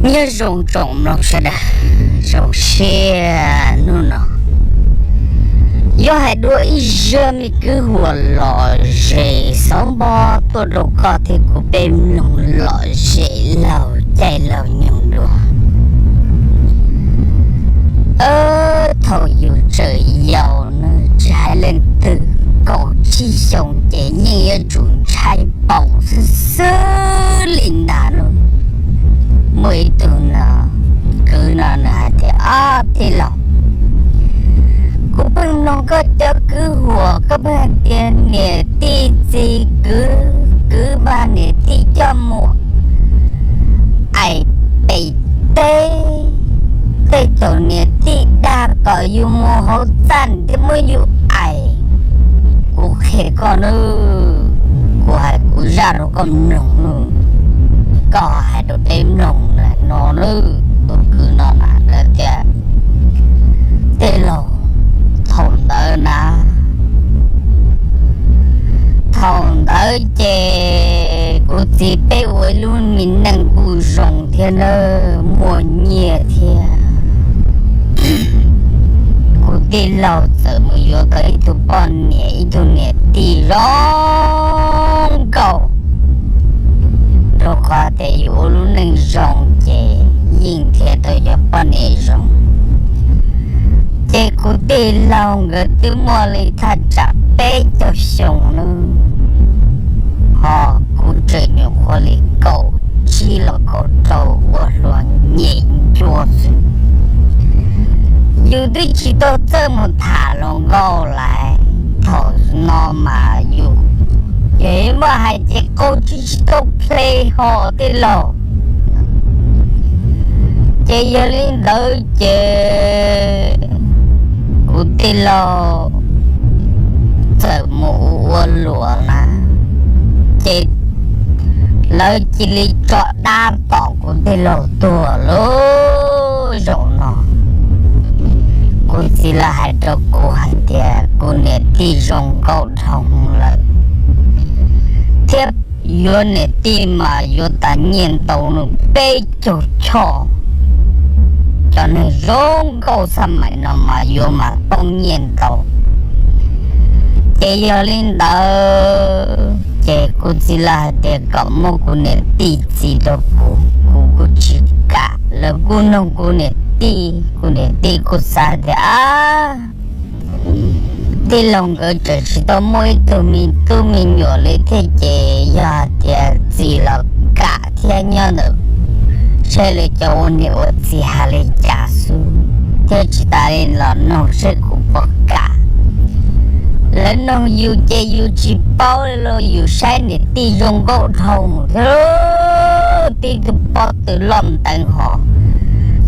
Nyob zoo tsoom mloog sawv daws, zoo siab hnub no yuav hais dua ib zaj me kwv huam lom zem xob npob tuaj rau koj thiab kuv peb mloog lom zem laug caij laug nyoog dua. Thaum yus tseem yau na, tsis hais leej twg, kaum tsib xyoo ces yeej yuav tsum ntshai paum xwb xwb li ntag lauj. Muaj ib tug no, kwv no nws hais tias, Ob tij laug, kuv pheej mloog koj cov kwv huam, koj pheej hais tias niam tij txiv kwv, kwv npag niam tij coj mus aim pem teb, tej thaum niam tij dag kom yus mus hauv txaj thiaj muab yus aim. Kuv qhia koj nawb, kuv hais kuv zaj rau koj mloog nawb, koj hais rau peb mloog no nawb. Tus kwv no na hais tias, Tij laug, thaum ntawd na, thaum ntawd ces kuv txiv peb ua ib lub me neej kuj zoo thiab nawb, muaj nyiaj thiab. Kuv tij laug txawm mus yuav tau ib tug poj niam ib tug niam tij zoo nkauj, rau qhov tias yus ua lub neej zoo ces yeej nrhiav tau cov poj niam zoo. Ces kuv tij laug nkawd twb muaj li thaj tsam peb caug xyoo nawb, ho kuv tseem nyuam qhuav li kaum tsib los kaum rau ua hluas nyem ncua xwb. Yus twb tsis tau txawj mus tham hluas nkauj lawm, thaum no mas yus, yog muab hais ces qaug tsis tsis tau ple hos tij laug. Ces yog li ntawd ces kuv tij laug txawm mus ua luam na, ces lawv cia li tso dab tom kuv tij laug tuag lauj. Zaum no kuv txiv lawv hais rau kuv hais tias kuv niam tij zoo nkauj dhau lawm, thiab yuav niam tij mas yuav tas nyiaj ntau nws peb caug choj. Cov neeg zoo nkauj xab maim no mas yuav mas poob nyiaj ntau. Ces yog li ntawd ces kuv txiv lawv hais tias kom muab kuv niam tij txis rau kuv, kuv kuj tsis kam. Lawv kuj nug kuv niam tij, kuv niam tij kuj xav tias, a, tij laug nkawd tseem tsis tau muaj ib tug me tub me nyuam li thiab ces yog hais tias txis los kam thiab nyob ntawm seb lawv cov ua niam ua txiv hais li cas xwb, thiab tsis tas li los nug seb kuv puas kam. Lawv nug yus ces yus tsis paub li lauj, yus saib niam tij zoo nkauj dhau mus thiab, tib tug pob tw loj nteev hos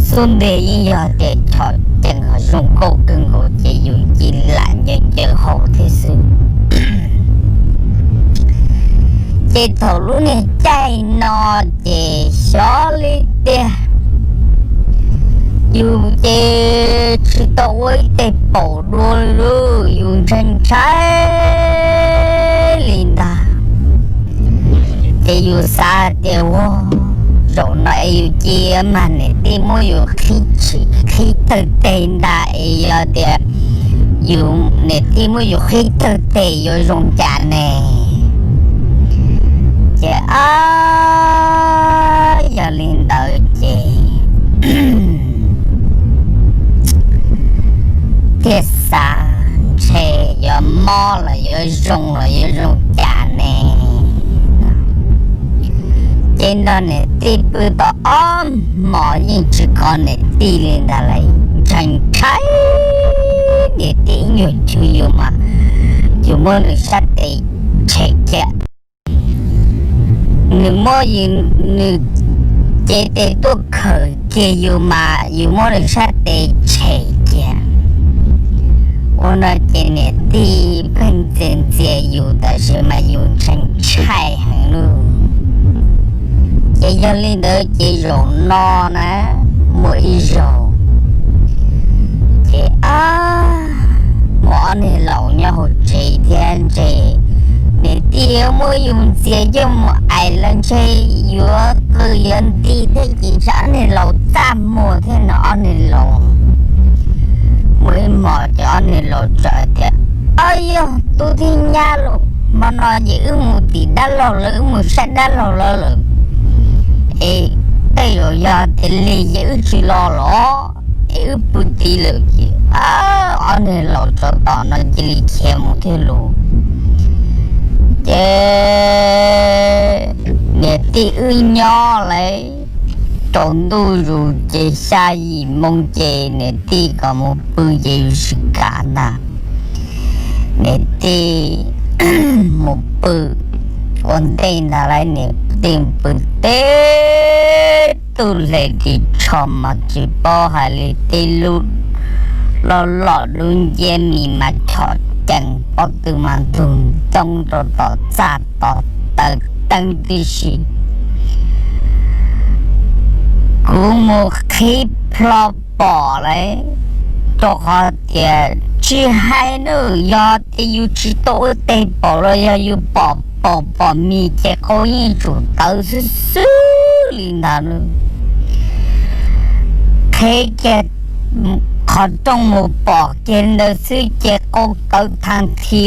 xub ntiag yeej yog tias chom cees ho zoo nkauj kawg nkaus ces yus cia li lam ncaws ncaws haus thiab xwb. Ces thaum lub niag caij no ces xyov li tiag, yus ces tsis tau ua ib teg paum dua li, yus ntshai ntshai li ntag. Ces yus xav tias, ua, zaum no es yus cia li mag niam tij muab yus qhib tshis qhib tawg teg ntag es yog tias yus niam tij muab yus qhib tawg teg yuav zoo cas ne? Ces, a, yog li ntawd ces thiaj xav ntshe yuav mob los yuav zoo los yuav zoo cas ne. Ces nrog niam tij pw tau ob hmos yeej tsis kov niam tij li ntag lauj, ntshai ntshai niam tij ib nyuag chwv yus mas yus muab nws sab tes tshem kiag, nws muab nws cev tes tuaj khawm kiag yus mas yus muab nws sab tes tshem kiag. Ua no ces niam tij pheej ntxias ntxias yus tab sis mas yus ntshai ntshai heev lauj. Ces yog li ntawd ces zaum no na, muaj ib zaug ces, a, muaj ob niag laus nyob hauv tsev thiab ntshe Niam tij muab yus ntxias coj mus aim los ntshe yuav qw yuav nti thiab ces ob niag laus txaj muag thiab no ob niag laus muaj ib hmos ces ob niag laus txawm tias, Au yog tub thiab nyab los, hmo no ces wb mus tim dab laug lawv, wb mus saib dab laug lawv lawm es tej zaum yog tias lig ces wb tsis los los es wb pw tid lawm ces ob niag laus tsov tom no cia li khiav mus thiab lauj. Ces niam tij wb nyob lawm, tsaus ntuj zus ces xya yim moo ces niam tij kom mus pw ces yus tsis kam ntag. Niam tij mus pw ua ntej ntag lauj, niam tij pw teb tug hle ris tsho mas tsis paub hais li, tej lub loj loj dub nciab mis mas chom cees, pob tw mas ntug ncoob rau tom txaj tom taw teeb tib si. Kuv mus qhib plho pom lawm, rau qhov tias tsis hais nawb, yog tias yus tsis tau ua teg pom los yog yus pom pom pom mis ces qau yeej tsum tawv xwb xwb li ntag. Qhib kiag qhov rooj mus pom kiag ntawd xwb ces qau tawv tag nthi.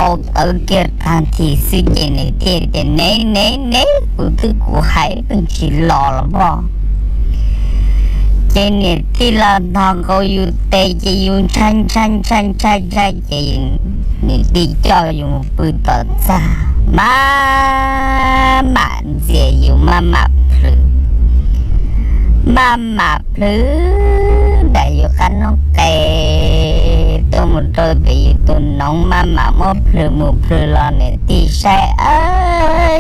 Qau tawv kiag tag nthi xwb ces niam tij tias, Nev nev nev, kuv twb kuv hais pheej tsis los los pob. Ces niam tij los nthos nkaus yus tes ces yus ntshai ntshai ntshai ntshai ntshai ces niam tij coj yus mus pw tom txaj, maj mam ntxias yus maj mam plhws, maj mam plhws nram yus qab noob qes tuaj mus rau pem yus tus noov, maj mam muab plhws mus plhws los niam tij saib,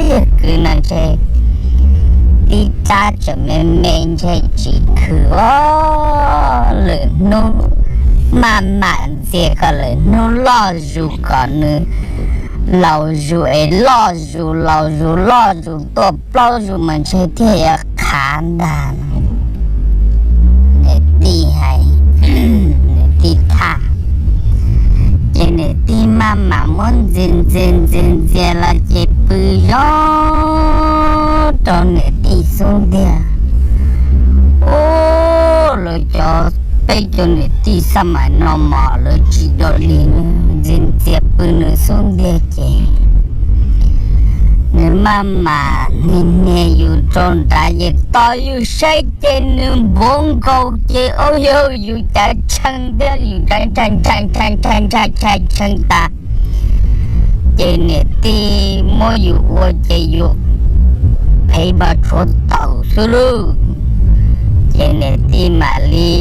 yawg kwv no ntshe tib rab tseem me me ntshe tsis khwv os. Lwm hnub maj mam ntxias kom lwm hnub loj zus kom nws laus zus es loj zus laus zus loj zus tuaj plaub zus mas ntshe thiaj yuav qhav ntag. Niam tij hais, niam tij tham, ces niam tij maj mam muab ntxias ntxias ntxias ntxias los ces pw zog rau niam tij xub ntiag. Ub, lawv cov, peb cov niam tij xab maim no mas lawv tsis dog dig, ntxias ntxias pw nws xub ntiag ces nws maj mam hnia hnia yus rau nrad ces tos yus saib ces nws npuav nkaus ces ub, yog yus cav tshee thiab yus cav ntshai ntshai ntshai ntshai ntshai ntshai tshee tas ces niam tij muab yus ua ces yus phev npog tshuav taws xwb lauj. Ces niam tij mam li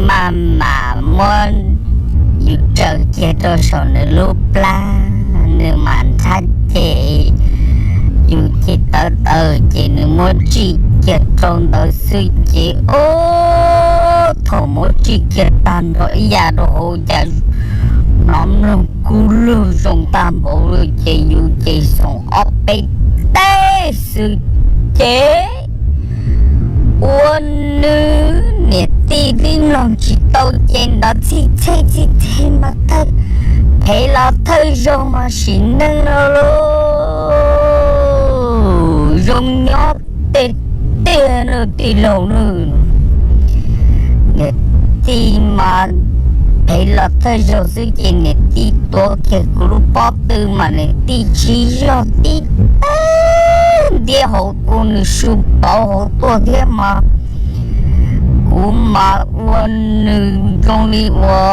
maj mam muab yus tsaws kiag rau saum nws lub plab, nws mam nrhab ces yus ces tawv tawv ces nws muab tsij kiag rau ntawd xwb ces ub, thaum muab tsij kiag tag nrho ib yam rau hauv cas hnov mloog kub lug zoo tag npaum li ces yus ces xoom ob peb teg xwb ces ua nws niam tij twb mloog tsis tau ces nrov txhij txhej txhij txhej mas thawj, phem los thawj zaug mas sim neej no lauj, zoo nyob tiag tiag na tij laug na. Niam tij mas phem los thawj zaug xwb ces niam tij tuav kiag kuv lub pob tw mas niam tij tsis zog tib teg ntiab hauv ua nws su pauv hauv tuaj thiab mas kuv mas ua nws zoo li ua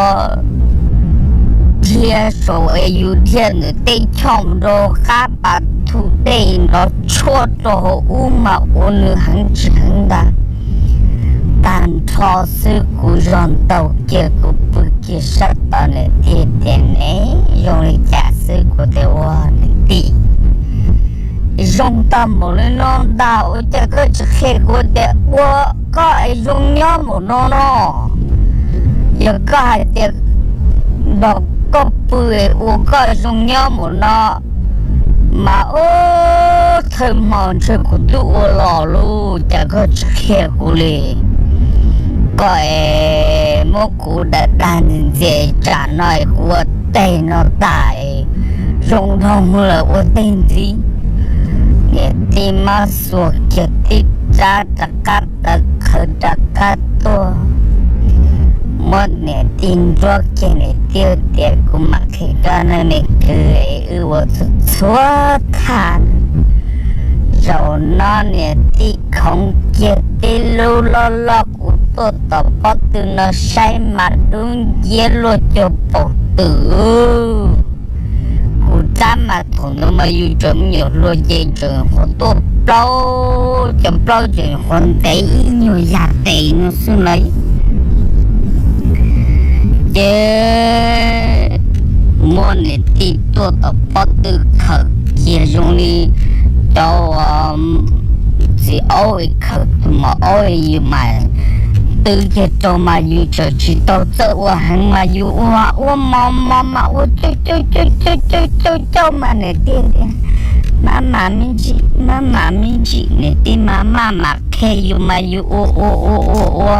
dhia saum es yus dhia ntawm tej choj rau qab pas thu dej nrov tshuaj rau hauv ub mas ua nws heev tsis heev ntag. Tag nrho xwb kuv zog ntaug kiag kuv pw kiag sab tod niam tij tias, Nev, zoo li cas xwb? Kuv tias, Ua niam tij, zoo tag npaum li no ntag ua cas koj tsis qhia kuv tias ua koj es zoo nyob npaum no no? Yog koj hais tias nrog koj pw es ua koj zoo nyob npaum no mas ub, thawj hmo ntshe kuv twb ua los lauj, cas koj tsis qhia kuv li? koj es muab kuv dag dag ntxias ntxias tsam no es kuv ua teg no tas es zoo dhau lawm ua teg ntxiv. Niam tij mab xuas kiag tib rab rov qab tawv qhawv rov qab tuaj, muab niam tij nruab kiag, niam tij tias, Kuv mam qhia koj nej me kwv es wb ua txhua txhua thaj. Zaum no niam tij khoov kiag tib lub loj loj kuv tuaj tom pob tw no saib mas dub nciab luaj cuag paum twm. Kuv rab mas thaum ntawd mas yus tseem me nyuam hluas ces tseem qhuav tuaj plaub, cov plaub tseem qhuav ntev ib nyuag yam tes no xwb na. Ces muab niam tij tuaj tom pob tw khawm kiag zoo li cov txiv aub khawm tus maum aub, yus mas twb kiag rau mas yus tseem tsis tau txawj ua heev mas yus ua ua mos mos mas ua cauj cauj cauj cauj cauj cauj mas niam tij tias, Maj mam me ntsis, maj mam me ntsis. Niam tij mas maj mam qhia yus mas yus ua ua ua ua ua.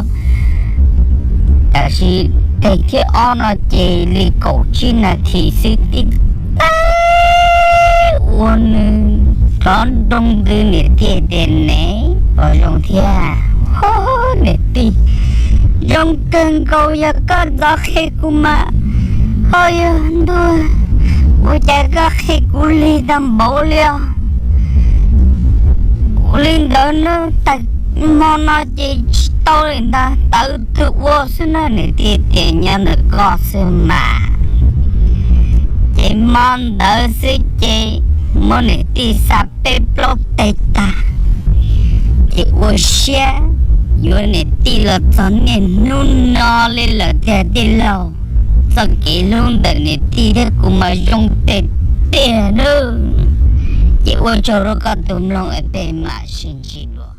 Tab sis teg thib ob no ces li kaum tsib nas this xwb tib teg ua nws rov nroo ntws. Niam tij tias, Ne, puas zoo thiab? Niam tij, Zoo kawg nkaus, yog koj txhob qhia kuv mas. Ho yog ntuj, ua cas koj qhia kuv lig tag npaum li os? Ua li ntawd na, tag hmo no ces tsis tau li ntag, tawv twg ua xwb na. Niam tij tias, Nyob ntawm koj xwb mas. Ces hmo ntawd xwb ces muab niam tij xa peb plaub teg tag, ces ua siab yuav niam tij los txog niaj hnub no li lawm tiag tij laug. Txoj kev hlub ntawm niam tij thiab kuv mas zoo tiag tiag nawb. Ces ua tsaug rau koj tus mloog es peb mam sib ntsib dua.